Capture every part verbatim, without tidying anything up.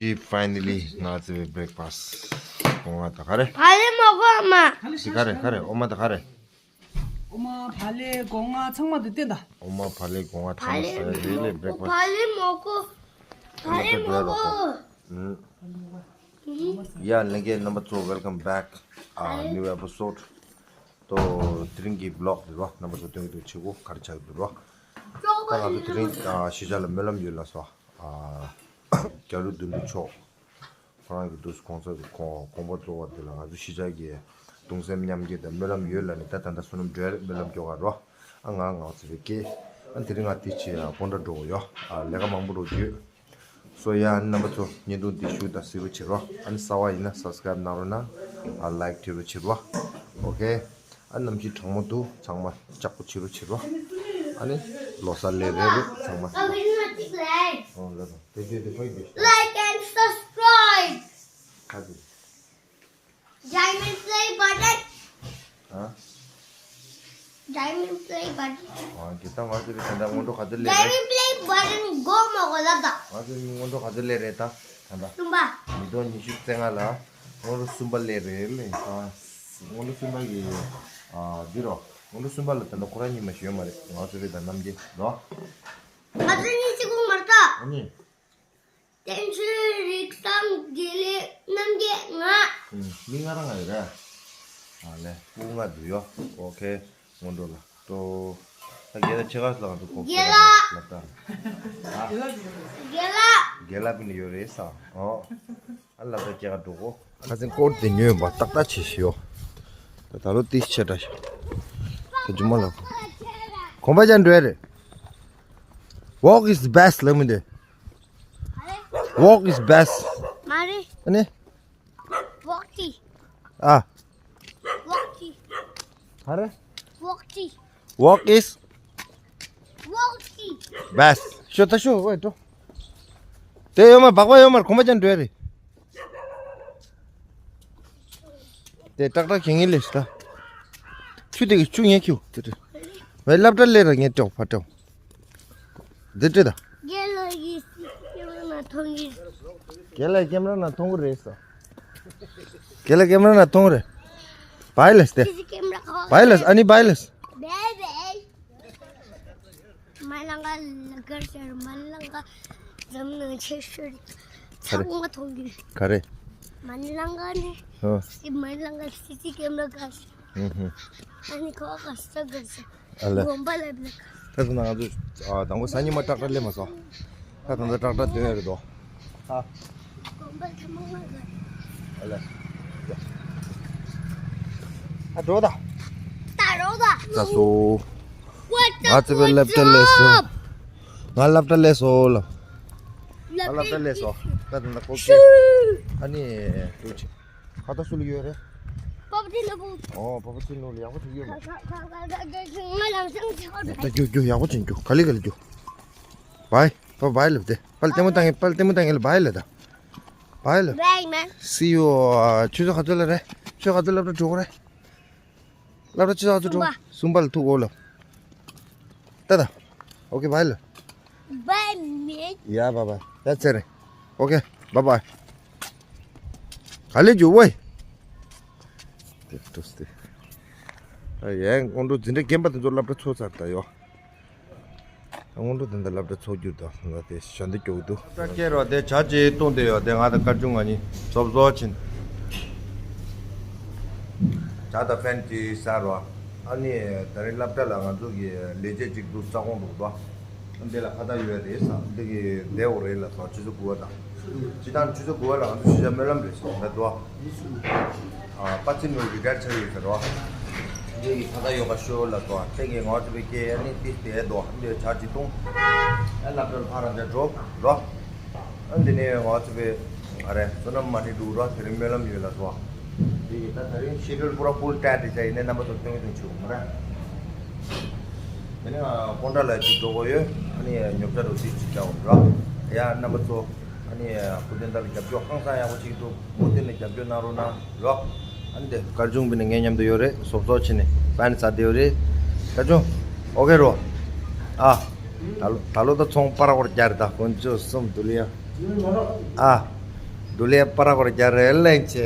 ཅི། Finally ང་ཚོའི་breakfast སྒོ་ང་དང་ག་རེ། བག་ལེབ་མོག་གོ་ཨ་མ། ཅི་ག་རེ་ག་རེ། འོ་མ་དང་ག་རེ། འོ་མ། བག་ལེབ། སྒོ་ང་ཚང་མ་དེ་བསྟན་ད། འོ་མ། བག་ལེབ། སྒོ་ང་ཚང་མ་ཟ་ཡ་རེད་ལས། breakfast། བག་ལེབ་མོག་གོ་བག་ལེབ་མོག་གོ་ཨུམ། Yeah, ལྷན་རྒྱས་རྣམ་པ་ཚོ། welcome back, uh, new episode. ཏོ་དེ་རིང་གི་vlog རེད་རོ། རྣམ་པ་ཚོ་སྟོན་གྱི་འདུག་བྱེད་སྒོ་ག་རེ་ཆགས་ཀྱི་འདུག་རོ། ད་ང་ཚོ་དེ་རིང་ཨ་གཞིས་ཆགས་ལ་སྨོན་ལམ་ཡོད་ལ་སོ། ཨ་རྒྱ་རི་དོན་གྲུབ་མཆོག་ཁོ་རང་གི་འདུག་དགོངས་ས་དགོངས་དགོངས་པ་རྫོགས་པ་དེ་ལ། ང་ཚོ་གཞིས་ཆགས་ཀྱི་གདུང་སེམས་མཉམ་སྐྱེད་དང་སྨོན་ལམ་ཡོད་ལ་ནི། ད་ད་ལྟ་བསོད་ནམས་སྒྲོལ་སྨོན་ལམ་སྐྱོ་ག་རོ། ཨ་ང་ང་ཚོ་བའི་སྐད། ཨ་དེ་རིང་ང་དེ་ཆེ་ཨ་སྤོན་ཊ་འགྲོ་གི་ཡོད། ཨ་ལས་ཀ་མང་པོ་རོ་རྒྱུས། སོ་ཡ། རྣམ་པ་ཚོ་བརྙན་ཐུང་འདི་ཞུ་དང་གཟིགས་རོགས་བྱེད་རོགས། ཨ་ནི་གསར་པ་ཡིན་ན་subscribe གནང་རོགས་གནང་། ཨ་like བྱེད་རོགས་བྱེད་རོགས། ཨོ་ཁེ། ཨ་གནམ་གཤིས་གྲང་མོ་འདུག་ཚང་མ་ལྕགས་པོ་བྱེད་རོགས་བྱེད་རོགས། ཨ་ནི་ལོ་གསར་ལེ་རེད་རེད་ཚང་མ། ཨོ་ལེ་རོ། དེ་དེ་དེ་ཕ་གི་དེ། Like and subscribe. ཁ་དེ། Diamond play button. ཨ། Diamond play button. ཨ་གི་ད་ང་ཚོ་གི་ད་ལྟ་སྔོན་འགྲོ་ག་ཚོད་སླེབས་རེད། Diamond play button གོ་མ་གོ་ལབ་ད། ང་ཚོ་གི་སྔོན་འགྲོ་ག་ཚོད་སླེབས་རེད་ད། ད་ལྟ་གསུམ་པ། མི་ཐོག་ཉི་ཤུ་རྩ་ལྔ་ལ་སྔོན་འགྲོ་གསུམ་པ་སླེབས་རེད་ལེ། ཨ་སྔོན་འགྲོ་གསུམ་པ་གི་ཨ་འདི་རོ། སྔོན་འགྲོ་གསུམ་པ་ལ་ད་ལྟ་ཁོ་རང་གཉིས་མ་ཞུས་མ་རེད། ང་ཚོ་གི་ད་རྣམ་རྒྱལ་རོ། ང་ཚོ་གཉིས་གཅིག་པུ་མ་རེད་ད། ཨ་ནི། བསྟན་ཆོས་རིག་བཟང་དགེ་ལེགས་རྣམ་རྒྱལ་ང་། ཨུམ། མི་ལྔ་རང་ང་ཡོད་རེད། ཨ་ལེ། སྤུ་གུ་ལྔ་འདུག་ཡོ། ཨོ་ཁེ། སྔོན་འགྲོ་ལ་ཏོ། ད་རྒན་ལགས་ཕྱེད་ཀ་ལ་ང་ཚོ་གོ་རྒན་ལགས། ལབ་ད། ཨ། རྒན་ལགས། རྒན་ལགས་པི་ནི་ཡོད་རེད་ས། ཨོ། ཨ་ལབ་ད་ཕྱེད་ཀ་འགྲོ་གོ། ཁ་སང་སྐོར་དེ་ཉོས་པ་ཏག་ཏག་བྱེད་ཤི་ཡོ། ད་ད་ལོ་ཏིས་ཆེ་དྲ་ཤི། ད་ཇུ་མ་ལ། གོམ་པ་ཅན་འགྲོ་ཡ་རེད། Walk is best ལབ་མི་འདུག Walk is best. མ་རེད། ཨ་ནི། Walk ཏི། ཨ། Walk ཏི། ཧ་རེ། Walk ཏི། Walk is Walk ཏི། best. ཤོ་ད་ཤོ་ཝེ་ཏོ། དེ་ཡོད་མ་སྦག་པ་ཡོད་མར་གོམ་པ་ཅན་འགྲོ་ཡ་རེད། དེ་ཏག་ཏག་ཁྱེད་ངེས་ལེ་ཤི་ད། ཆུ་དེ་གི་ཆུ་ངས་ཁྱུ་དེ་དེ། ཝེ་སླབ་གྲྭ་ལེ་ར་ངས་ཏོག་ཕ་ཏོག་དེ་དེ་ད། རྒན་ལགས་ཀྱིས་སི་སི་ཀེམ་ར་ནང་མཐོང་གི། རྒན་ལགས་ཀེམ་ར་ནང་མཐོང་གི་རེད་ས། རྒན་ལགས་ཀེམ་ར་ནང་མཐོང་གི་རེད། བའི་ལེས་དེ། སི་སི་ཀེམ་ར་ཁོ། བའི་ལེས་ཨ་ནི་བའི་ལེས། བའི་བའི། མ་ལང་ག་ལ་གར་ཤར་མ་ལང་ག་འཛམ་གླིང་ཆེ་ཤོས་རེད། ཚ་གོང་མ་མཐོང་གི་རེད། ག་རེ། མ་ལང་ག་ནི། ཨོ། སི་མ་ལང་ག་སི་སི་ཀེམ་ར་ག་ཤར། ཧུམ་ཧུམ། ཨ་ནི་ཁོ་ག་ས་ག་ས། ཨ་ལེ། དགོན་པ་ལ་བླུག་ད་ཚོ་ན་ང་ཚོ་ཨ་དང་པོ་ས་ཉི་མ་ཏྲག་ཏྲ་ལེ་མ་སོ། ད་དང་ཚོ་ཏྲག་ཏྲ་དོན་རེད་དོ། ཨ། དགོན་པ་ཐ་མ་ང་ག་ཨ་ལེ། ཨ་འགྲོ་ད། ད་འགྲོ་ད། ད་སོ། ང་ཚོ་བའི་སློབ་གྲྭ་ལས་སོ། ང་སློབ་གྲྭ་ལས་སོ་ལ། ང་སློབ་གྲྭ་ལས་སོ། ད་དང་ད་ཁོ་ཁྱེད། ཨ་ནི་ཁྱེད། ཁ་ཏ་སུ་ལ་ཡོད་རེད། པ་པ་ཏི་ལ་བུ། ཨོ་པ་པ་ཏི་ལ་ཡག་པོ་ཐུག་ཡོད་མ། ང་ལམ་སང་ཆགས་ད་རྒྱུ་རྒྱུ་ཡག་པོ་ཅན་རྒྱུ་ག་ལེ་ག་ལེ་རྒྱུ། བའི། པ་བའི་ལབ་དེ། པ་ལྟད་མོ་བཏང་ངེ་པ་ལྟད་མོ་བཏང་ངེ་ལ་བའི་ལབ་ད། བའི་ལབ། བའི་མན། See you. ཆུ་ཚོད་ག་ཚོད་ལ་རེད། ཆུ་ཚོད་ག་ཚོད་སློབ་གྲྭ་འགྲོ་གི་རེད། སློབ་གྲྭ་ཆུ་ཚོད་ག་ཚོད་འགྲོ། གསུམ་པ། གསུམ་པ་ལ་ཐུག་གོ་ལབ། ད་ད། ཨོ་ཁེ་བའི་ལབ། བའི་མན། ཡ་བའི་བའི། ཡ་ཚེ་རིང་། ཨོ་ཁེ་བའི་བའི། ག་ལེ་རྒྱུ་ཝེ། དེ་ཏུས་ཏེ། ཨ་ཡ་སྔོན་འགྲོ་འཛིན་གྲྭ་རྒན་པ་དེ་ཚོ་སློབ་གྲྭ་ཚུགས་ཚར་ད་ཡོ། སྔོན་འགྲོ་དེ་འདྲ་སློབ་གྲྭ་ཚུགས་རྒྱུ་དང་ང་དེ་ཞལ་འདེབས་སྐྱོ་གི་འདུག་སློབ་གྲྭ་སྐྱེལ་རོགས་དེ་ཇ་ཅིག་བཏུང་བསྡད་ཡོད། དེ་ང་དང་དཀར་ཆུང་ང་གཉིས་ཟོབ་ཟོབ་ཕྱིན། ཇ་དང་ཕན་ཅིག་ཟ་རོགས། ཨ་ནི་དེ་རིང་སློབ་གྲྭ་ལ་ང་ཚོ་གི་ལས་བྱེད་ཅིག་འདུག་ས་ཁོངས་འདུག་དོ། འདི་ལ་ཁ་བརྡ་ཡོད་རེད་ས། འདི་གི་བསྡད་འོ་རེད་ལ་སོ། ཆུ་ཚོད་དགུ་པ་དང་། སྤྱི་བཏང་ཆུ་ཚོད་དགུ་པ་ལ་ང་ཚོ་གཞིས་ཆགས་སྨོན་ལམ་རེད་ཟེར་ད་འདུག་ཨ་པ་ཚེ་ནོར་རི་ཊ་ཡར་ཆགས་ཡོད་ཟེར་རོ། འདི་གི་ཁ་བརྡ་ཡོད་ག་ཤོད་ལ་སོ། ཁྱེད་ཀྱིས་ང་ཚོ་བའི་སྐད་ཨ་ནི་ཏིས་དེ་འདུག་འདི་ཇ་ཅིག་བཏུང་། ཨ་སློབ་གྲྭར་ཕར་རང་ཅག་འགྲོ་རོ། ཨ་འདི་ནས་ང་ཚོ་བའི་ཨ་རེ་བསོད་ནམས་མ་ཎི་འདུག་རོ། དེ་རིང་སྨོན་ལམ་ཡོད་ལ་སོ། འདི་གི་ད་དེ་རིང་ཤེ་ཌུལ་པུ་ར་ཕུལ་ཊེ་ཊི་ཆ་ཡིན་ནའི་རྣམ་པ་ཚོ་སྟོན་གི་འདུག་ཆུ་མ་ར། དེ་ནས་ཀོན་ཊ་ལ་ཅིག་འགྲོ་དགོས་ཡོད། ཨ་ནི་ཉོ་ཆ་རུ་ཅིག་ཅིག་བྱ་འོང་ར། ཡ་རྣམ་པ་ཚོ། ཨ་ནི་སྐུ་མདུན་ལྟར་རྒྱབ་སྐྱོར་ཧང་སང་ཡག་པོ་ཅིག་འདུག་མུ་མཐུད་ནས་རྒྱབ་སྐྱོར་གནང་རོགས་གནང་རོགས། ཨ་ནི་དེ་དཀར་ཆུང་བི་ནས་ངའི་མཉམ་དུ་ཡོད་རེད། ཟོབ་ཟོབ་བྱས་ནས་པན་ཟ་བསྡད་ཡོད་རེད། དཀར་ཆུང་། ཨོ་ཁེ་རོ། ཨ། ད་ལོ་ད་ལོ་ད་ཚོང་པ་ར་བར་རྒྱ་རེད་ད་དཀོན་མཆོག་གསུམ་འདུག་ལ་ཡ། ཨ། འགྲོ་ལས་པ་ར་གོར་རྒྱ་རེ་གླེང་ཆེ།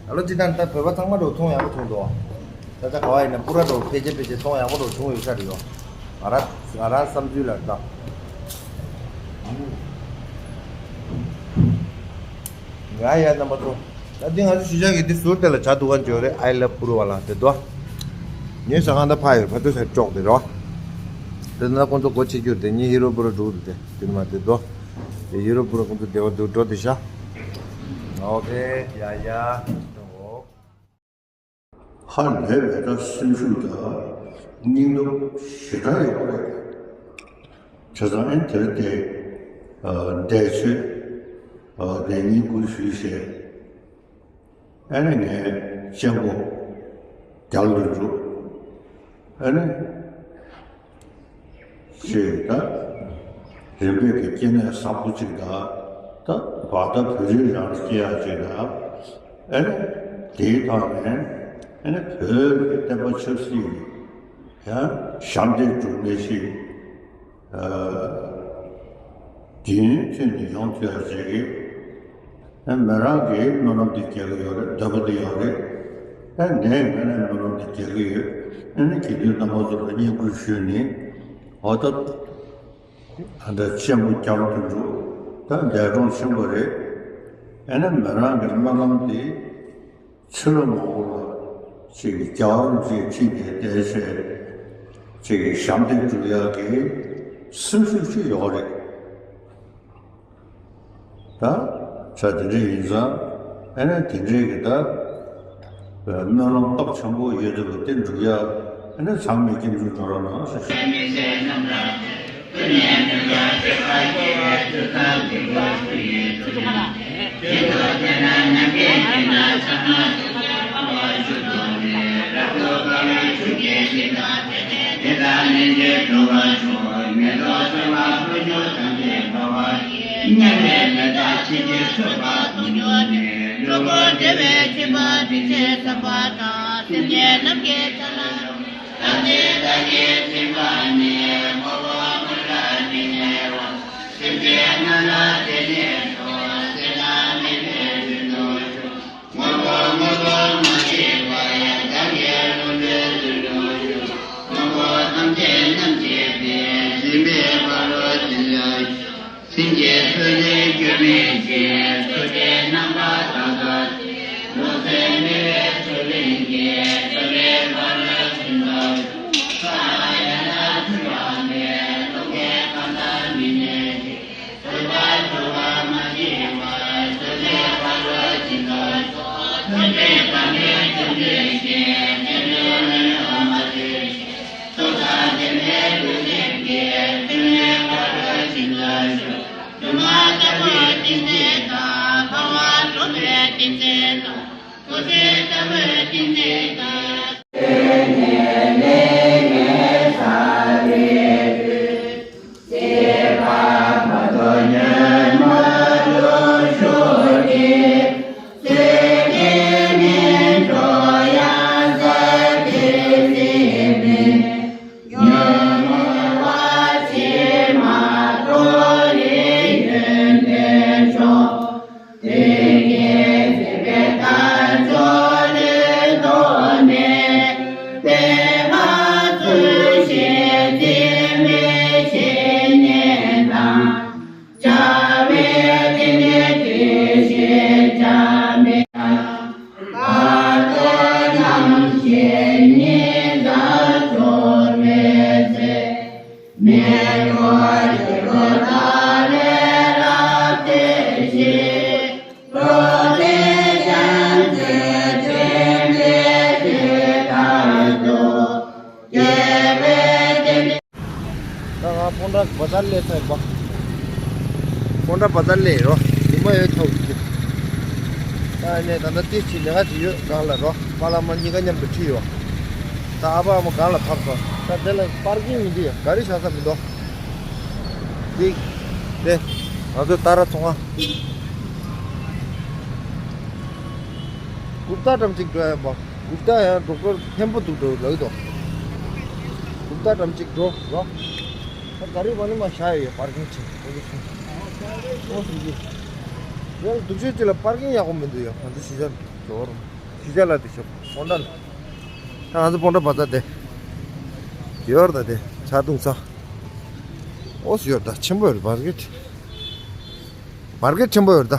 ཨ་ལོ་ཅི་ད་ད་བོད་པ་ཚང་མ་འགྲོ་མཐོང་ཡག་པོ་བྱུང་འདུག་ད་ཆ་ག་བ་ཡིན་ན་པུ་ར་འགྲོ་ཕལ་ཆེར་ཕལ་ཆེར་མཐོང་ཡག་པོ་འགྲོ་བྱུང་ཡོད་ས་རེད་ཡོ། ང་ར་ང་ར་བསམ་ཚུལ་ལ་ད། ང་ཡ་རྣམ་པ་ཚོ། ད་འདི་ང་ཚོ་གཞིས་ཆགས་ཀྱི་འདི་ཟུར་དེ་ལ་བྱ་འདུག་ག་འཇོག་རེད། I love Purwa ལ་དེ་དོ། ངའི་ཟ་ཁང་ད་ཕ་ཡོད་ཕ་ཚོ་ཟེར་ཅོག་དེ་རོ། དེ་ན་ཁོང་ཚོ་སྒོ་ཕྱེ་རྒྱུར་དེ་ངའི་ཧི་རོ་པུ་ར་འགྲོ་དེ་དེ་དེ་མ་དེ་དོ། དེ་ཧི་རོ་པུ་ར་ཁོང་ཚོ་བདེ་བ་འདུག་འགྲོ་དེ་ཤ། ཨོ་ཁེ་ཡ་ཡ། ཧ་ལས་པའི་ད་སེམས་ཤུགས་དང་སྙིང་སྟོབས་ཞེ་དྲག་ཡོད་པ་རེད། བྱས་ཙང་ཨེ་དེར་དེ་འདས་ཆོས་དེ་བསྙེན་བཀུར་ཞུས་བྱས། ཨེ་ནས་ངས་གཅེན་པོ་རྒྱལ་དུ་འཇུག་ཨེ་ནས། ཞེས་ད། རིམ་པས་ཀྱི་སྐྱེ་གནས་བཟང་པོ་གཅིག་དང་། ད་བར་ད་བོད་རིགས་རང་སྐྱེ་ཡག་གཅིག་དང་། ཨེ་ནས་དེའི་ཐོག་ནས་ཨེ་ནས་བོད་ཀྱི་བསྟན་པ་ཆབ་སྲིད་ཀྱི་ཡང་ཞབས་འདེགས་སྒྲུབ་མཁན་ཞིག་ཨ། དེ་ཡུན་ཐུང་ནས་ཡོང་ཐུབ་ཡག་ཅིག་གི་ཨ་མི་རང་གི་སྨོན་ལམ་དེ་རྒྱག་གི་ཡོད་རེད། འདོད་པ་དེ་ཡོད་རེད། ཨ་ངས་ངས་ནས་སྨོན་ལམ་དེ་རྒྱག་གི་ཡོད། ཨ་ནི་དགེ་འདུན་རྣམ་པ་ཚོ་ལ་བསྙེན་བཀུར་ཞུས་ནས་འོ་ད་ཨ་ད་གཅེན་པོ་རྒྱལ་དུ་འགྲོ། ད་འདས་གྲོངས་ཕྱིན་པ་རེད། ཨ་ནི་མི་རང་གི་སྨོན་ལམ་དེ་ཕྱི་ལོ་མང་པོ་ལ་ཅིག་རྒྱལ་བ་རིན་པོ་ཆེའི་ཁྲི་ནས་བསྡད་བྱས་ཅིག་ཞབས་འདེགས་སྒྲུབ་ཡག་གི་སེམས་ཤུགས་ཅིག་ཡོད་རེད། ད་ཆ་དེ་འདྲ་ཡིན་ཙང་ཨ་ནི་དེ་འདྲའི་གི་ད་སྨོན་ལམ་སྟོབས་ཆེན་པོ་ཡོད་འདུག་དེ་འགྲུབ་ཡ་ཨ་ནི་ཚང་མས་སྐྱབས་འཇུག་གནང་རོགས་གནང་ཞེས་ཞུ། མཉམ་མེད་མེ་ཏོག་ཆེ་ཆེ་འཚོ་བ་དང་། འགྲོ་ཀུན་བདེ་བའི་སྤྱོད་པ་སྒྲུབ་ཅེས་བསམ་པ་དང་། སེམས་ཅན་ནམ་མཁའི་མཐའ་ལ་ཡང་། བདག་བདེ་བདག་གིས་ཚིམ་པ་ནི། མགོན་པོ་མངོན་ལ་མི་གནས་པ། སེམས་ཅན་རྣམས་ལ་བདེ་གནས་སོགས། སེར་སྣ་མི་ལུས་རིན་དུ་ཤོག། མགོན་པོ་མགོན་པོ་མ་སྐྱེས་པ་ཡང་། བདག་གི་ལུས་འདྲེན་རིན་དུ་ཤོག། མགོན་པོ་ཐམས་ཅད་རྣམ་མཁྱེན་པའི། སྦྱིན་པའི་དཔལ་ལ་བྱིན་ལ་ཤོག། སེམས་ཅན་ཚུལ་ཁྲིམས་སྐྱོན་མེད་ཅིང་། ཐུབ་བསྟན་རྣམ་པར་དག་པ་སྟེ། རློམ་སེམས་མེད་པའི་ཚུལ་ཁྲིམས་ཀྱིས། ཐུབ་པའི་དཔལ་ལ་བྱིན་ལ་ཤོག། ཕ་ཡ་ན་ཚུལ་བ་མེད། རླུང་གི་ཁམས་དང་མི་གནས་ཤིང་། རྩོད་པ་རྩོད་པ་མ་སྐྱེས་པ། རྩོད་པའི་དཔལ་ལ་བྱིན་ལ་ཤོག། ཐུབ་པའི་དཔལ་ལ་བྱིན་ལ་ཤོག། ཐུབ་པའི་དཔལ་ལ་བྱིན་ལ་ཤོག། སྟོབས་དང་ལྡན་པའི་ཐུགས་རྗེ་ཀྱིས། ཐུབ་པའི་དཔལ་ལ་བྱིན་ལ་ཤོག། སྒྱུ་མ་ལྟ་བུའི་ཏིང་འཛིན་དང་། འཕགས་པ་སྒྲུབ་པའི་ཏིང་འཛིན་དང་། ཐུགས་རྗེ་ལྟ་བུའི་ཏིང་འཛིན་དང་། ད་ང་ཕོན་ཊ་བ་ཛར་ལ་སླེབས་ཚར་ཡིན་པ། ཕོན་ཊ་བ་ཛར་ལ་སླེབས་རོ། ཉི་མ་ཡོད་ཐོག་གི། ད་ནས་ད་ལྟ་ཏིས་ཀྱི་ལས་ཀ་ཅིག་ཡོད་སྒང་ལ་རོ། པཱ་ལགས་མ་གཉིས་ཀ་མཉམ་དུ་ཁྲིད་ཡོད། ད་ཨ་ཕ་ཨ་མ་སྒང་ལ་ཕབ་སོང་། ད་དེ་ལ་པར་ཀིང་མི་འདུག་ཡ། ག་རི་བཞག་ས་མི་འདུག་འདི། དེ། ང་ཚོ་ཏཱ་ར་ཚོང་ཁང་། གུཔྟ་འགྲམ་གཅིག་འགྲོ་ཡ་ཡིན་པ། གུཔྟ་ཡང་ཌོག་ཊར་ཕན་པོ་འདུག་འགྲོ་ལབ་ཀྱི་འདུག་གུཔྟ་འགྲམ་གཅིག་འགྲོ་རོགས། ད་ག་རི་བ་ནི་མ་བཞག་ཡོད་པར་ཀིང་ཆེ། ཨོ་ཟེར་གྱི། ཡང་སྡུག་ཤོས་ཅིག་ལ་པར་ཀིང་ཡག་པོ་མི་འདུག་ཡ། ང་ཚོ་གཞིས་ཆགས་འགྲོ་རུང་གཞིས་ཆགས་ལ་དེ་ཤོག་སྤོན་ཊ་ལ། ད་ང་ཚོ་སྤོན་ཊ་བ་ཙ་དེ་ཡོར་ད་དེ་ཇ་བཏུང་ས། ཨོ་སི་ཡོར་ད་ཆེན་པོ་ཡོར་མར་ཀེཊ། མར་ཀེཊ་ཆེན་པོ་ཡོར་ད།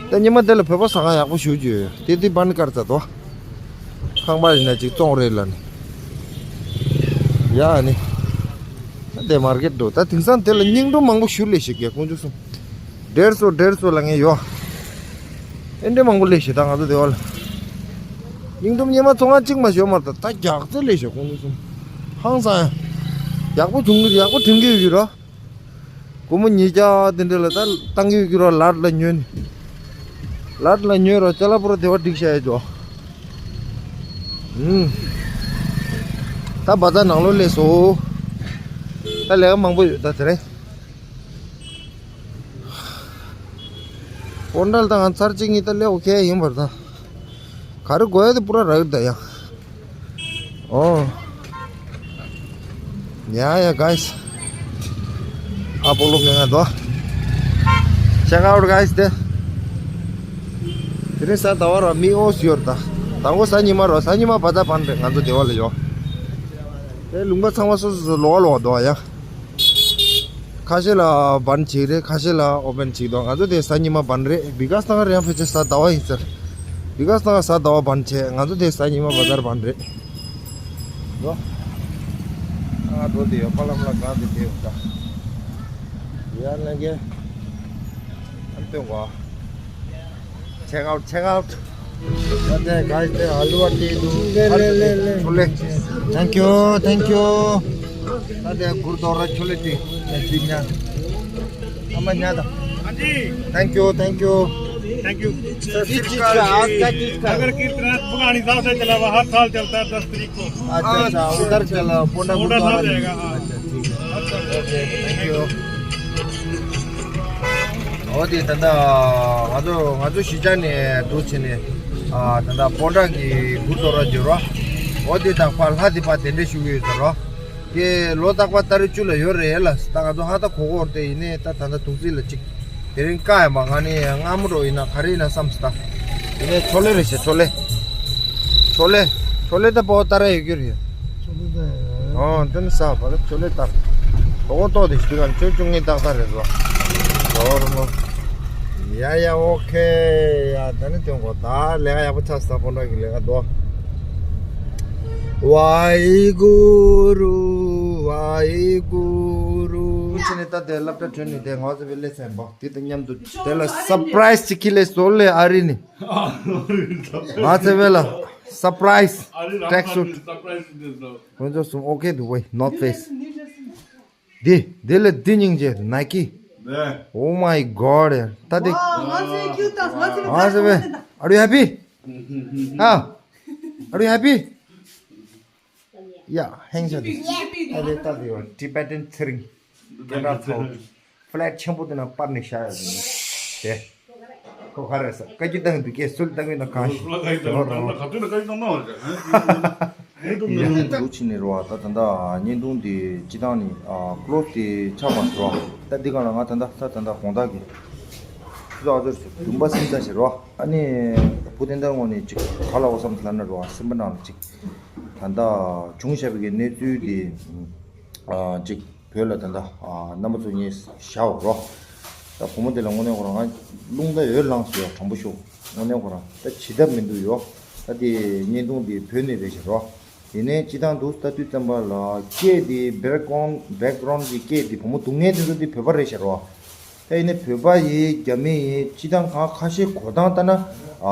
ད་ཉི་མ་དེ་ལ་བོད་པ་ཟ་ཁང་ཡག་པོ་ཞུ་རྒྱུ་ཡོད། དེ་དེ་བན་དཀར་ཙ་དོ། ཁང་པ་ཡིན་ན་ཅིག་བཙོང་རེད་ལ་ནི། ཡ་ནི། ད་དེ་མར་ཀེཊ་འགྲོ། ད་དེང་སང་དེ་ལ་བརྙན་ཐུང་མང་པོ་ཞུ་ལས་ཤིག་གི་ཁོང་ཚོ་གསུམ། ཌེར་སོ་ཌེར་སོ་ལ་ངས་ཡོ། ཨེ་འདྲ་མང་པོ་ལས་ཤིག་ད་ང་ཚོ་དེ་བ་ལ། བརྙན་ཐུང་ཉི་མ་ཚོ་ང་གཅིག་མ་ཞོ་མར་ད་ད་རྒྱག་རྩེ་ལས་ཤིག་ཁོང་ཚོ་གསུམ། ཧང་སང་ཡ། ཡག་པོ་བྱུང་གི་ཡག་པོ་དྲན་གི་ཡོད་ཀྱི་རོ། སྒོར་མོ་ཉིས་བརྒྱ་དེ་འདྲ་ལ་ད་བཏང་གི་ཡོད་ཀྱི་རོ། ལར་ལ་ཉོས་ནི། ལར་ལ་ཉོས་རོ་ཅ་ལག་པུ་ར་དེ་བ་སྒྲིག་བྱ་ཡ་ཇོ། ཨུམ། ད་བ་ཙ་ནང་ལོགས་སླེབས་སོ། ད་ལས་ཀ་མང་པོ་ཡོད་ད་དེ་རིང་། སྤོན་ཊ་ལ་ད་ང་ཚར་གཅིག་གཉིས་ད་སླེབས་ཨོ་ཁེ་ཡིན་པར་ད། ག་རེ་དགོས་ཡ་དེ་པུ་ར་རག་ད་ཡ། ཨོ། Yeah, yeah, guys. ཨ་པོ་ལོ་མེ་ང་དོ། Check out, guys, དེ། དེ་རིང་གཟའ་ཟླ་བ་ར་མི་ཨོ་སི་ཡོར་ད། དང་པོ་གཟའ་ཉི་མ་རོ། གཟའ་ཉི་མ་བ་ཙ་བན་རེད་ང་ཚོ་དེ་བ་ལ་ཡོ། དེ་ལུང་པ་ཚང་མ་སོ་སོ་སོ་ལོག་ལོག་དོ་ཡ། ཁ་ཤས་ལ་བན་བྱེད་རེད། ཁ་ཤས་ལ་ཨོ་པན་བྱེད་དོ། ང་ཚོ་དེ་གཟའ་ཉི་མ་བན་རེད། བི་ཀ་སི་ནང་རེད། ཡང་ཕལ་ཆེར་གཟའ་ཟླ་བ་ཡིན་ཟེར། བི་ཀ་སི་ནང་གཟའ་ཟླ་བ་བན་བྱེད། ང་ཚོ་དེ་གཟའ་ཉི་མ་བ་ཙར་བན་རེད། འགྲོ། ཨ་འགྲོ་དེ་ཡོད་པ་ལམ་ལ་གང་དེ་དེ་ཡོད་ད། ཡ་ལ་གེ། ཨ་སྟོན་གོ། Check out, check out. What the guys, the aloo atti do. ले, ले, ले, ले। Chole. Thank you, thank you. अरे गुरुद्वारा छोले टी। मैं भी ना। अम्मा ना दा। हाँ जी। Thank you, thank you. Thank you। किस चीज का? आज क्या चीज का? नगर कीर्तन भगवानी साहब से चला हुआ, हर साल चलता है दस तारीख को। अच्छा, अच्छा, उधर चला, पोंडा मोटा गुरुद्वारा साहब में। जाएगा, हाँ। अच्छा, ठीक है। Okay, thank you. འོ་དེ་ད་ལྟ་ང་ཚོ་ང་ཚོ་གཞིས་ཆགས་ནས་འདུག་བྱས་ནས། ཨ་ད་ལྟ་སྤོན་ཊ་གི་གུར་དོ་ར་འབྱོར་བ། འོ་དེ་དང་ཕར་ལྷ་དེ་ཕར་གདན་འདྲེན་ཞུ་གི་ཡོད་ཟེར་རོ། དེ་ལོ་རྟག་པར་ཏ་རིག་བཅུ་ལ་ཡོད་རེད་ལ། ད་ང་ཚོ་ཧ་ད་གོ་གོ་རེད་དེ། ཡིན་ནའི་ད་ད་ལྟ་འདུག་རྩིས་ལ་ཅིག་དེ་རིང་དཀའ་ཡ་མ། ང་ནི་སྔ་མོ་འགྲོ་ཡིན་ན་ག་རེ་ཡིན་ན་བསམ་སྟ། ཡིན་ནའི་ཆོ་ལེ་རེད་ཤག་ཆོ་ལེ། ཆོ་ལེ། ཆོ་ལེ་ད་པོ་ཏ་ར་ཡོད་རྒྱུ་རེད། ཨོ་དེ་ནི་ས་བ་ལ་ཆོ་ལེ་ཏག། ལོ་ཏོག་དེ་ཞིག་གམ་ཆོ་ཆུང་ངེས་ཏག་ཏག་རེད་བ། ལོ་རུ་མོ། ཡ་ཡ་ཨོ་ཁེ། ཡ་ད་ནི་སྟོན་གོ། ད་ལས་ཀ་ཡག་པོ་ཆགས་ས། སྤོན་ཊ་གི་ལས་ཀ་དོ། ཝཱ་ཧེ་གུ་རུ། ཝཱ་ཧེ་གུ་རུ། ཕྱི་ནས་ད་དེ་སློབ་གྲྭ་གྲོལ་ནས་དེ་ང་ཚོ་བའི་ལས་ཚན་པ་དེ་དང་མཉམ་དུ་དེ་ལ་སར་པ་རའི་སི་ཅིག་ཁྱེར་ལས་སོ་ལེ། ཨ་རི་ནི། ང་ཚོ་བའི་ལ་སར་པ་རའི་སི་ཊེག་སུཊ། ཁོང་ཚོ་གསུམ་ཨོ་ཁེ་འདུག་བས། ནོར་ཐི་ཕེ་སི། འདི་འདི་ལ་འདི་སྙིང་རྗེ་ནའི་ཀི། Oh my God. ད་དེ། Wow, ང་ཚོའི་ཁྱུ་དང་ང་ཚོའི་ང་ཚོ་བས། Are you happy? Huh? Are you happy? Yeah, hang on. ཨ་ལེ་ད་དེ་ཡོད། Tibetan ཚེ་རིང་། དེ་འདྲ་ཚོ། ཕ་ལེཊ་ཆེན་པོ་དེ་ན་པར་ནས་བཞག་ཡོད་དེ། ཁོ་ག་རེ་ཟ། བཀའ་བཀྱོན་བཏང་འདུག་གས། སུལ་བཏང་གི་ན་གང་ཞིག་དེ་ཧོ་རོ། ཡིན་ན་འདུག་ཕྱི་ནས་རོ། ད་ད་ལྟ་བརྙན་ཐུང་འདི་སྤྱི་བཏང་ནི་ཨ་ཀློ་སི་དེ་ཆགས་མ་སོང་རོ། ད་འདི་ག་ལ་ང་ད་ད་ད་ད་དགོང་དག་གི་ཆུ་ཚོད་ཨ་ཚོད་བདུན་པ་སེམས་ཙམ་ཞིག་རོ། ཨ་ནི་བུ་དེ་འདྲ་ངོ་ནས་ཅིག་ག་ལ་འོ་བསམ་ལ་ན་རོ། སེམས་པ་ནང་ལ་ཅིག་ད་ལྟ་བྱུང་བཞག་པའི་གནས་ཚུལ་འདི་ཨ་ཅིག་བོད་ལ་ད་ལྟ་ཨ་རྣམ་པ་ཚོ་གཉིས་བཞག་འོ་རོ། ད་བུ་མོ་དེ་ལ་དངོས་གནས་ཁོ་རང་ང་རླུང་རྟ་ཡོད་ལངས་སོ་ཡ། དྲང་པོ་ཤོད། དངོས་གནས་ཁོ་རང་ད་བྱེད་ཐབས་མི་འདུག་ཡོ། ད་དེ་བརྙན་ཐུང་དེ་བོད་ནས་རེད་ཤག་རོ། ཡིན་ནའི་སྤྱི་བཏང་འདུག་ལྟ་དུས་ཙམ་པ་ལ་སྐད་དེ་བེག་གྷ་རོན་བེག་གྷ་རོན་གི་སྐད་དེ་བུ་མོ་སྡུག་བསྔལ་དེ་ཚོ་དེ་བོད་པ་རེད་ཤག་རོ། ད་ཡིན་ནའི་བོད་པ་ཡིན་རྒྱ་མི་ཡིན་སྤྱི་བཏང་གང་ཁ་ཤས་གོ་སྟངས་ལྟ་ན་ཨ་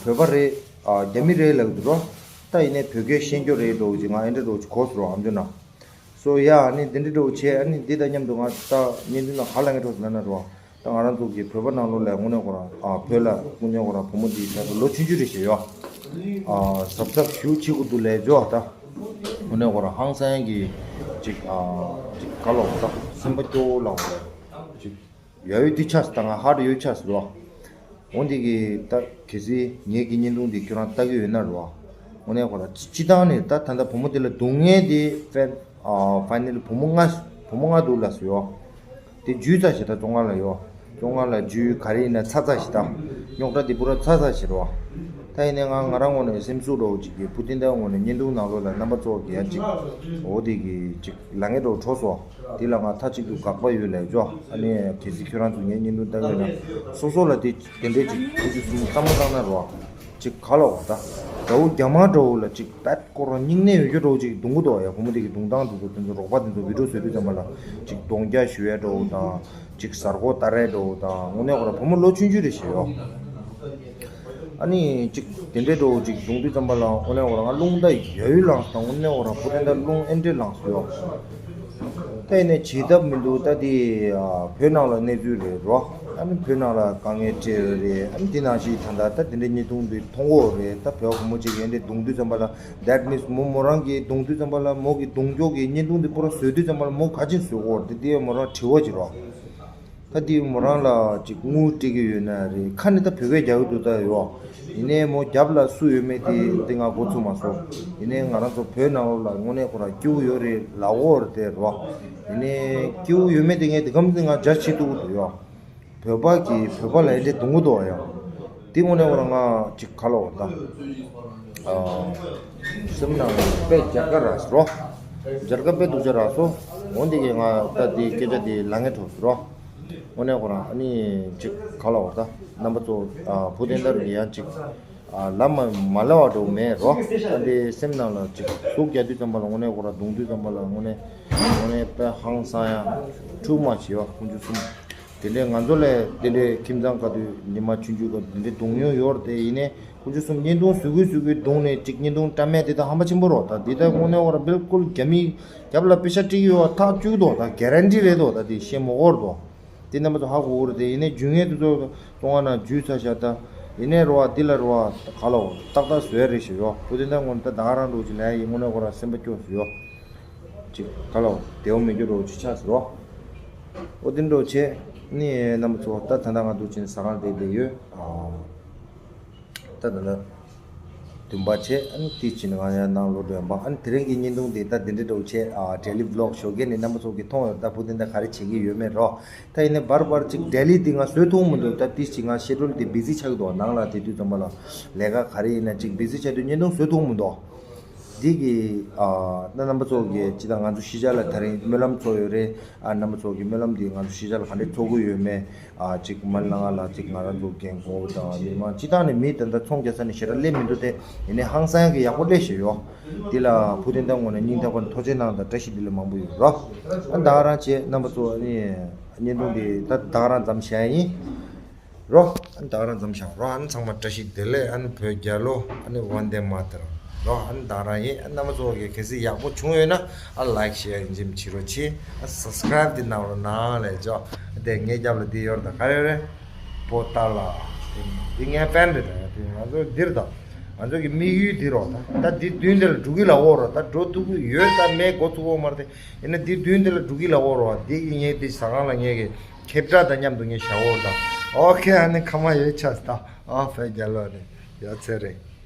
བོད་པ་རེད། ཨ་རྒྱ་མི་རེད་ལབ་ཀྱི་འདུག་རོ། ད་ཡིན་ནའི་བོད་སྐད་ཤེས་རྒྱུ་རེད་འགྲོ་གི་ང་ཨེ་འདྲ་འགྲོ་གི་གོ་སོང་རོ། ཨམ་ཅོག་ནང་སོ་ཡ། ཨ་ནི་འདི་འདྲ་འདྲ་བོ་བྱས། ཨ་ནི་འདི་དང་མཉམ་དུ་ང་ད་བརྙན་ཐུང་ནང་ག་ལ་ངས་འགྲོ་ཟེར་ན་ན་རོ། ད་ང་རང་ཚོ་གི་བོད་པ་ནང་ལོགས་ལ་དངོས་གནས་ཁོ་རང་ཨ་བོད་ལ་དངོས་གནས་ཁོ་རང་བུ་མོ་འདི་ད་ལོ་ཆུང་ཆུང་རེད་ཤག་ཡོ། ཨ་གཟབ་གཟབ་ཞུ་བྱེད་དགོས་འདུག་ལས་འཇོག་ད། དངོས་གནས་ཁོ་རང་ཧང་སང་གི་ཅིག་ཨ་ཅིག་ག་ལོག་ད་སེམས་པ་སྐྱོ་བོ་ལ་ཅིག་ཡ་ཡོད་འདི་ཆགས་སོང་། ད་ང་ཧར་ཡོད་ཆགས་སོང་རོ། འོ་འདི་གི་ད་གལ་སྲིད་ངེད་ཀྱི་བརྙན་ཐུང་འདི་ཁྱོད་རང་ལྟ་གི་ཡོད་ན་རོ། འོ་ནས་ཁོ་ད་སྤྱི་བཏང་ནས་ད་ད་ལྟ་བུ་མོ་དེ་ལ་སྡུག་བསྔལ་དེ་ཕན་ཨ་ཕ་ནེལ་བུ་མོ་ལྔ་བུ་མོ་ལྔ་འདུག་ལ་སོ་ཡོ། དེ་འཇུས་ཚར་ཞེ་ད་བཙོན་ཁང་ལ་ཡོ། བཅོ་ལྔ་ལ་རྒྱུས་ག་རེ་ཡིན་ན་ཚ་ཚ་ཞིག་དང་། རྙོག་དྲ་འདི་པུ་ར་ཚ་ཚ་ཞིག་རེད་བ། ད་ཡིན་ནའི་ང་ང་རང་ངོས་ནས་སེམས་ཤུགས་འདྲ་བོ་ཅིག་གིས་བུ་དེ་འདྲ་ངོས་ནས་བརྙན་ཐུང་ནང་ལོགས་ལ་རྣམ་པ་ཚོ་གི་ཡང་ཅིག་འོ་དེ་གི་ཅིག་ལ་ངེས་འདྲ་བོ་འཕྲོ་སོང་། དེ་ལ་ང་མཐའ་གཅིག་ཏུ་དགག་པ་ཡོད་ལབ་ཅོ། ཨ་ནི་གལ་སྲིད་ཁྱོད་རང་ཚོ་ངའི་བརྙན་ཐུང་ལྟ་གི་ཡོད་ན་སོ་སོ་ལ་དེ་དེ་འདྲའི་ཅིག་ཐུགས་རྗེ་གསུམ་བསམ་བློ་བཏང་ན་རེད་བ། ཅིག་ག་ལ་བ་ད། དགྲ་བོ་རྒྱ་དམར་འདྲ་བོ་ལ་ཅིག་བད་སྐོར་ར་སྙིང་ནད་ཡོད་རྒྱུ་འདྲ་བོ་ཅིག་རྡུང་གི་འདུག་ཡ། བུ་མོ་དེ་གི་རྡུང་སྟངས་འདུག་འདུག་དེ་ཚོ་རོགས་པ་དེ་ཚོ་བི་ཌིའོ་བཟོ་དུས་ཙམ་པ་ལ་ཅིག་གདོང་རྒྱག་ཞུ་ཡ་འདྲ་བོ་དང་། ཅིག་གཟར་མགོ་བསྟར་ཡ་འདྲ་བོ་དང་། དངོས་གནས་ཁོ་ར་བུ་མོ་ལོ་ཆུང་ཆུང་རེད་ཞེས་ཡོད། ཨ་ནི་ཅིག་དེ་འདྲའི་འདྲ་བོ་ཅིག་རྡུང་དུས་ཙམ་པ་ལ་དངོས་གནས་ཁོ་ར་ང་རླུང་རྟ་ཡ་ཡུ་ལངས་སོང་། དངོས་གནས་ཁོ་ར་བུ་དེ་འདྲ་རླུང་ཨེ་འདྲས་ལངས་སོང་ཡོད། ད་ཡིན་ནའི་བྱེད་ཐབས་མི་འདུག་ད་དེ་བོད་ནང་ལ་གནས་ཚུལ་རེད་རོ། ཨ་ནི་བོད་ནང་ལ་དཀའ་ངལ་འཕྲད་ཡོད་རེད། ཨ་ནི་དེ་ནང་བཞིན་ད་ལྟ་ད་དེ་འདྲའི་བརྙན་ཐུང་འདི་མཐོང་གོ་རེད། ད་བོད་བུ་མོ་གཅིག་གིས་འདི་རྡུང་དུས་ཙམ་པ་ལ། That means མོ་མོ་རང་གིས་རྡུང་དུས་ཙམ་པ་ལ་མོ་གི་རྡུང་རྒྱུ་གི་བརྙན་ཐུང་འདི་པུ་ར་བཟོ་དུས་ཙམ་པ་ལ་མོ་ག་ཅིག་བཟོ་གོ་རེད། དེ་དེ་མོ་རང་དྲི་བ་ཅིག་རོ། ད་དེ་མོ་རང་ལ་ཅིག་དངུལ་སྤྲད་ཀྱི་ཡོད་ན་རེད། ཁ་ནས་ད་བོད་སྐད་རྒྱག་གི་འདུག་ད་ཡོ། ཡིན་ནའི་མོ་རྒྱབ་ལ་སུ་ཡོད་མེད་དེ་དེ་ང་མགོ་ཚོད་མ་སོང་། ཡིན་ནའི་ང་རང་ཚོ་བོད་ནང་ལོགས་ལ་དངོས་གནས་ཁོ་ར་སྐྱིད་པོ་ཡོད་རེད་ལབ་ཀྱི་ཡོད་རེད་དེ་རོ། ཡིན་ནའི་སྐྱིད་པོ་ཡོད་མེད་དེ་ངས་དེ་གམ་དེ་ང་རྒྱ་ཆེ་ཐུབ་ཀྱི་འདུག་ཡོ། བོད་པ་གིས་བོད་པ་ལ་ཨེ་འདྲས་རྡུང་གི་འདུག་ཡ། དེ་དངོས་གནས་ཁོ་ར་ང་ཅིག་ག་ལ་བ་ད། ཨ། སེམས་ནང་དཔེ་རྒྱལ་ཁ་རག་སོང་རོ། རྒྱལ་ཁ་དཔེ་སྡུག་ཅག་རག་སོང་། འོ་འདི་གིས་ང་ད་དེ་སྐད་ཆ་དེ་ལ་ངེས་འཕྲོ་སོང་རོ། དངོས་གནས་ཁོ་རང་ཨ་ནི་ཅིག་ག་ལ་བ་ད། རྣམ་པ་ཚོ་ཨ་བུ་དེ་འདྲ་གི་ཡང་ཅིག་ཨ་ལབ་མ་མ་ལབ་པ་འདྲ་བོ་མེད་རོ། ཨ་འདི་སེམས་ནང་ལ་ཅིག་ཟུག་རྒྱག་དུས་ཙམ་པ་ལ་དངོས་གནས་ཁོ་ར་རྡུང་དུས་ཙམ་པ་ལ་དངོས་གནས་དངོས་གནས་དཔེ་ཧང་སང་ཡ་འཁྲུག་མ་བྱེད་ཡོ་ཁོང་ཚོ་གསུམ། དེ་འདྲའི་ང་ཚོ་ལས་དེ་འདྲའི་ཁྱིམ་ཚང་ག་དུས་ཉི་མ་ཆུང་ཆུང་ག་དེ་འདྲའི་རྡུང་མྱོང་ཡོད་རེད་དེ། ཡིན་ནའི་ཁོང་ཚོ་གསུམ་བརྙན་ཐུང་བཟོ་དགོས་བཟོ་དགོས་རྡུང་ནས་ཅིག་བརྙན་ཐུང་བཀྲམ་མེད་དེ་ད་ཧམ་པ་ཆེན་པོ་རོ། ད་འདི་ད་དངོས་གནས་ཁོ་ར་བིལ་ཀུལ་རྒྱ་མི་རྒྱབ་ལ་པེ་ཤ་སྤྲད་ཀྱི་ཡོད་པ་ཐག་གཅོད་དོ། ད་གེ་རན་ཊི་རེད་དོ། ད་དེ་བཤད་མ་དགོས་རེད་དོ། དེ་རྣམ་པ་ཚོ་ཧ་གོ་གི་རེད་དེ། ཡིན་ནའི་ཇུས་ངན་དེ་ཚོ་བཙོང་བ་ན་ཇུས་ཚ་ཤ་ད། ཡིན་ནའི་རོ་བ་འདི་ལ་རོ་བ་ག་ལ་འོ་ཏག་ཏག་བཟོས་རེད་ཞེས་ཡོ། བུ་དེ་ད་དངོས་གནས་ད་ད་ག་རང་འགྲོ་ཅིག་ལ་ཡིན་དངོས་གནས་ཁོ་ར་སེམས་པ་སྐྱོ་སུ་ཡོ། ཅིག་ག་ལ་བདེ་བོ་མེད་རྒྱུ་འདྲ་བོ་ཅིག་ཆགས་སོང་རོ། ཨོ་དེ་འདྲ་བོ་བྱས་ནི་རྣམ་པ་ཚོ་ད་ད་ལྟ་ང་འདུག་ཅིང་ཟ་ཁང་དེ་བསྡད་ཡོད། ཨ་ད་ད་ལྟ་བདུན་པ་བྱས། ཨ་ནི་དེ་ཕྱིན་ང་ཡང་ནང་ལོག་འགྲོ་ཡང་པ། ཨ་ནི་དེ་རིང་གི་བརྙན་ཐུང་དེ་ད་དེ་འདྲ་འདྲ་བོ་བྱས། ཨ་ཌེ་ལི་བི་ལོག་ཞོགས་ཀས་ནི་རྣམ་པ་ཚོ་གིས་མཐོང་ཡོད། ད་བུ་དེ་འདྲ་ག་རེ་བྱེད་ཀྱི་ཡོད་མེད་རོ། ད་ཡིན་ནའི་བར་བར་ཅིག་ཌེ་ལི་དེ་ང་བཟོས་ཐུབ་མི་འདུག་ད་དེ་ཕྱིན་ང་ཤེ་ཌུལ་དེ་བི་ཟི་ཆགས་ཀྱི་འདུག་ནང་ལ་དེ་དུས་ཙམ་པ་ལ་ལས་ཀ་ག་རེ་ཡིན་ན་ཅིག་བི་ཟི་ཆགས་དུས་བརྙན་ཐུང་བཟོས་ཐུབ་མི་འདུག་འདི་གི་ཨ་ད་རྣམ་པ་ཚོ་གི་སྤྱི་དང་ང་ཚོ་གཞིས་ཆགས་ལ་ད་རིང་སྨོན་ལམ་ཚོགས་ཡོད་རེད། ཨ་རྣམ་པ་ཚོ་གི་སྨོན་ལམ་འདི་ང་ཚོ་གཞིས་ཆགས་ལ་ག་འདྲས་ཚོགས་ཀྱི་ཡོད་མེད། ཨ་ཅིག་མ་ལ་ང་ལ་ཅིག་ང་རང་ཚོ་རྒན་གོག་དང་མི་མང་སྤྱི་བཏང་ནས་མི་ད་ལྟ་ཚོང་རྒྱག་ས་ནས་ཞེ་དྲག་སླེབས་མི་འདུག་སྟེ། ཡིན་ནའི་ཧང་སང་གི་ཡག་པོ་སླེབས་བཞག་ཡོད། འདི་ལ་བུ་དེ་འདྲ་ངོས་ནས་སྙིང་ཐག་པ་ནས་ཐུགས་རྗེ་གནང་དང་བཀྲ་ཤིས་བདེ་ལེགས་མང་པོ་ཡོད་རོ། ཨ་ད་ག་རང་བྱས་རྣམ་པ་ཚོ་ཨ་ནི་བརྙན་ཐུང་འདི་ད་ད་ག་རང་མཚམས་བཞག་ཡ་ཡིན། རོ། ཨ་ནི་ད་ག་རང་མཚམས་བཞག་རོ། ཨ་ནི་ཚང་མ་བཀྲ་ཤིས་བདེ་ལེགས། ཨ་ནི་བོད་རྒྱལ་ལོ། ཨ་ནི་ཝན་དེ་མ་ཏར་རོ། ཨ་ནི་ད་ག་རང་ཡིན། ཨ་རྣམ་པ་ཚོ་གི་གལ་སྲིད་ཡག་པོ་བྱུང་ཡོད་ན་ཨ་ལའིཀ་ཤེར་ཡིན་གཅིག་མིན་གཅིག་རོགས་བྱེད། ཨ་སབ་སི་ཀ་རའིབ་དེ་གནང་རོགས་གནང་ལས་ཇོ། དེ་ངའི་རྒྱབ་ལ་དེ་ཡོད་རེད། ད་ག་རེ་རེད། པོ་ཏཱ་ལ། དེ་ངའི་ཕེན་རེད། ད་དེ་ང་ཚོ་འདིར་ད་ང་ཚོ་གི་དམིགས་ཡུལ་འདི་རོ། ད་ད་འདི་མདུན་དེ་ལ་འགྲོ་གི་ལ་འོ་རོ། ད་འགྲོ་ཐུབ་ཀྱི་ཡོད་ད་མེད་འགོ་ཚུགས་འོ་མ་རེད་དེ། ཡིན་ན་འདི་མདུན་དེ་ལ་འགྲོ་གི་ལ་འོ་རོ། འདི་གི་ངའི་དེ་ཟ་ཁང་ལ་ངའི་གི་ཁེབ་ཏྲ་དང་མཉམ་དུ་ངས་བཞག་འོ་ད། ཨོ་ཁེ། ཨ་ནི་ཁ་མ་ཡོད་ཆགས་ད། ཨ་བོད་རྒྱལ་ལོ་རེད། ཡོད་ཚད་རེད།